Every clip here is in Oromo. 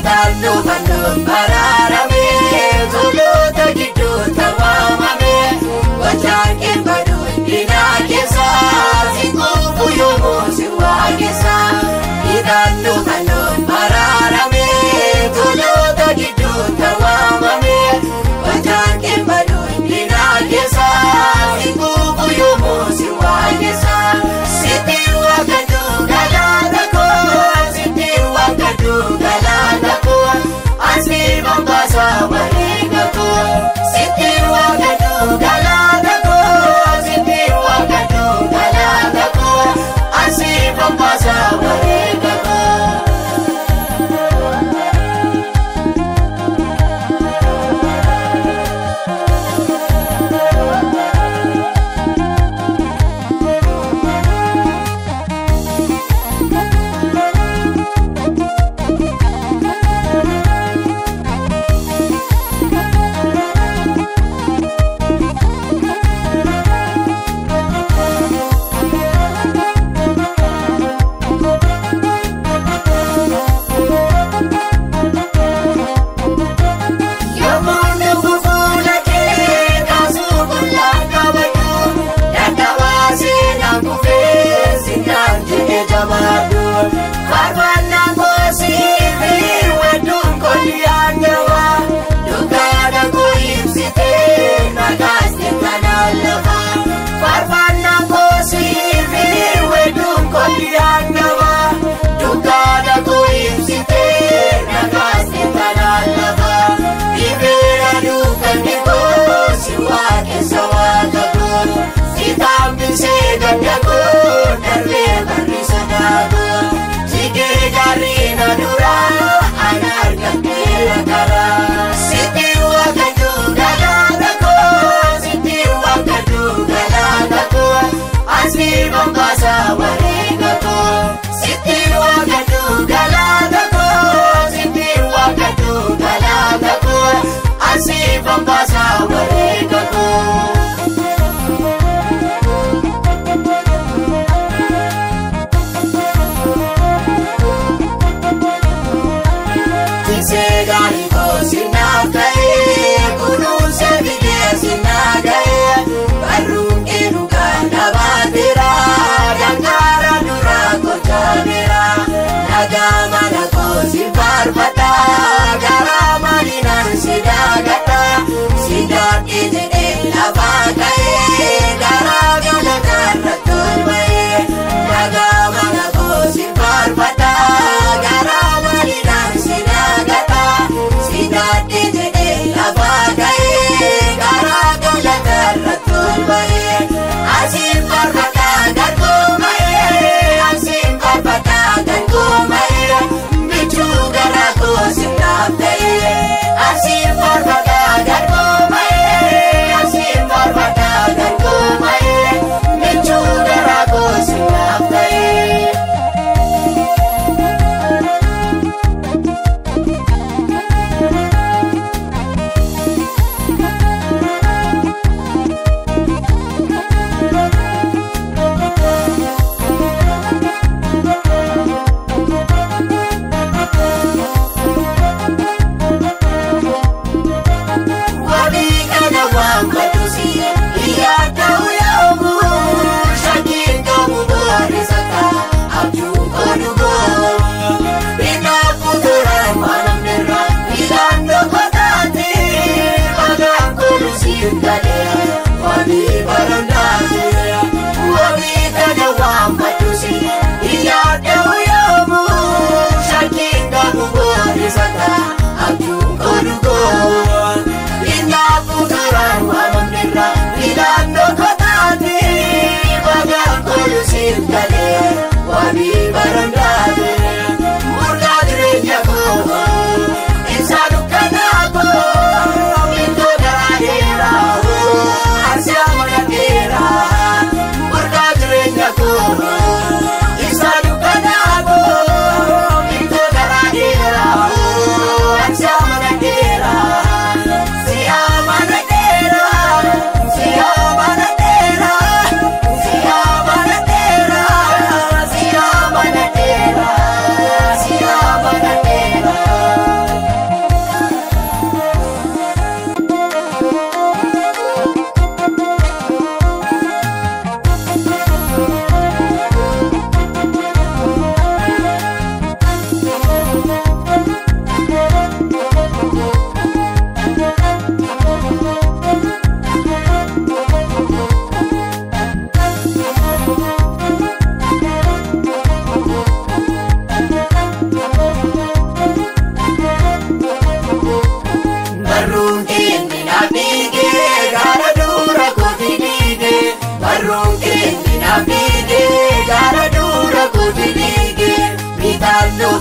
Hidhannu fannoon baraarame toloota gidduu tawaamame gochaan kee baduu dinaa keessa si quufu yoomuu si waaqessa. Hidhannu fannoon baraarame toloota gidduu tawaamame gochaan kee baduu dinaa keessa si quufu yoomuu si waaqessa. Sitti waaqadhu galaana koo sitti waaqadhu galaana koo asii bambaasa wareega koo. Sitti waaqadhu galaana koo sitti waaqadhu galaana koo asii bambaasa wareega koo. Yommuu fuula kee kaasuu qullaan qabatu dadhabaa seenaan kufee sinaan jedhee jabaadhu. Faarfannaan koosii fi wedduun koliyaan jawa dukkaana koo ibsitee nagaasti kanaan lafa. Faarfannaan koosii fi wedduun koliyaan jawa dukkaana koo ibsitee nagaasti kanaan lafa. Ibera dukkanni koo si waaqessa waaqa koo si taambisee gadda koo darbee barri sodaa koo jigee gaarii na duraa ana argadheera karaa. Sitti waaqadhu galaana koo sitti waaqadhu galaana koo asii bambaasa wareega koo. Sitti waaqadhu galaana koo sitti waaqadhu galaana koo asii bambaasa wareega koo. Tiksee gaarii koo sinaaf ta'ee kunuunsa fidee sinaa ga'ee barruun keenu kan dhabaateera dangaara duraa gochaameera dhagaa mana koo si faarfadha garaa malinaan si daagadha si daadhee jedhee lafaa ka'ee garaa galataa tolba'ee dhagaa mana koo si faarfadha garaa malinaan si daagadha si daadhee jedhee lafaa ka'ee garaa galataa tolba'ee asiin faarfadha gargooma'ee asiin faarfadha gargooma'ee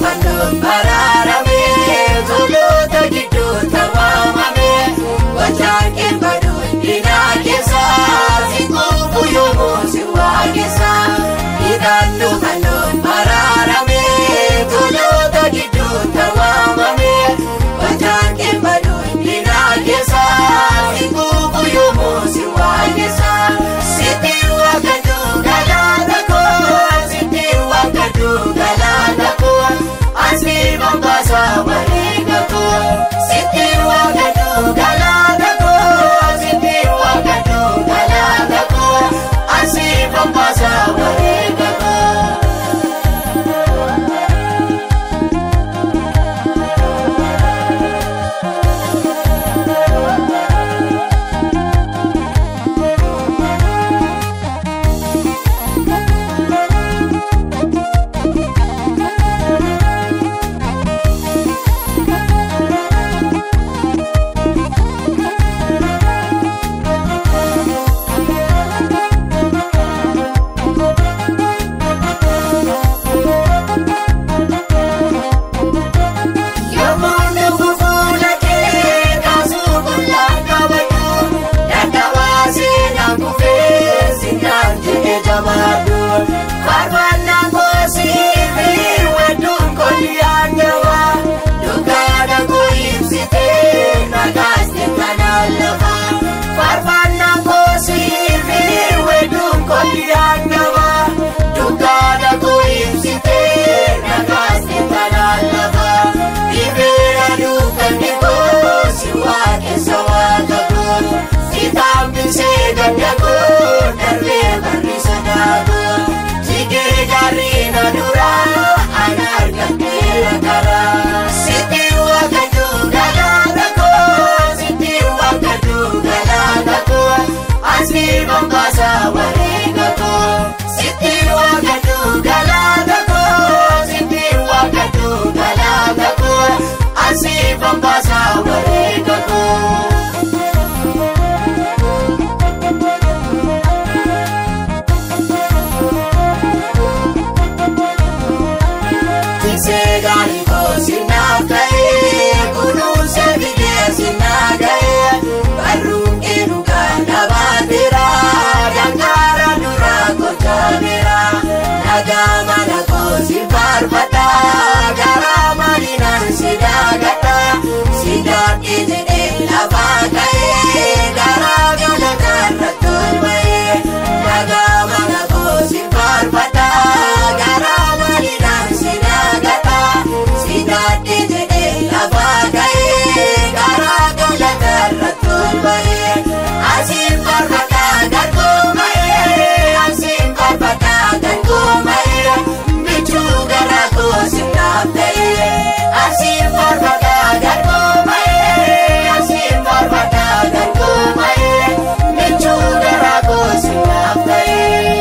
Fannoon baraaramee toloota gidduu tawaamamee gochaan keembaduu dinaa keessaa si kufu yoomuu si waaqessaa. Hidhaannu fannoon baraaramee toloota gidduu tawaamamee gochaan keembaduu dinaa keessaa si kufu yoomuu si waaqessaa. Sitti waaqaduu galaana koo sitti waaqaduu galaana koo. Asii bambaasa wareega koo sitti waaqaduu galaana koo sitti waaqaduu galaana koo asii bambaasa wareega koo. Faarfannaan koosii fi wedduun koliyaan jawaa dukkaana koo ibsitee nagaaste kanaan lafa. Faarfannaan koosii fi wedduun koliyaan jawaa dukkaana koo ibsitee nagaaste kanaan lafa. Dhibeera dukkanni koo si waaqessa waaqa koo si taambisee gadda koo darbee barri sodaa koo. Gaariin aduraa ana argatee karaa. Sitti waaqaduu galaana koo sitti waaqaduu galaana koo asii bambaasa wareega koo. Sitti waaqaduu galaana koo sitti waaqaduu galaana koo asii bambaasa wareega koo. Seegaan koo naaf ta'ee kunuunsa bineensi naa ga'ee barruun keenu kan dhaabateera dangaara duraa gochaameera nagaa mana koo si faarfata garaa malinaan si daagata si daadhii jedhee lafaa ka'ee garaa galataa tolba'ee nagaa mana koo si faarfata garaa malinaan si daagata. Sidaadhee jedhee lafaa ka'ee garaa galataa tolba'ee asiin faarfataa gargooma'ee asiin faarfataa gargooma'ee michuu garaa koo naaf ta'ee asiin faarfataa gargooma'ee asiin faarfataa gargooma'ee michuu garaa koo naaf ta'ee.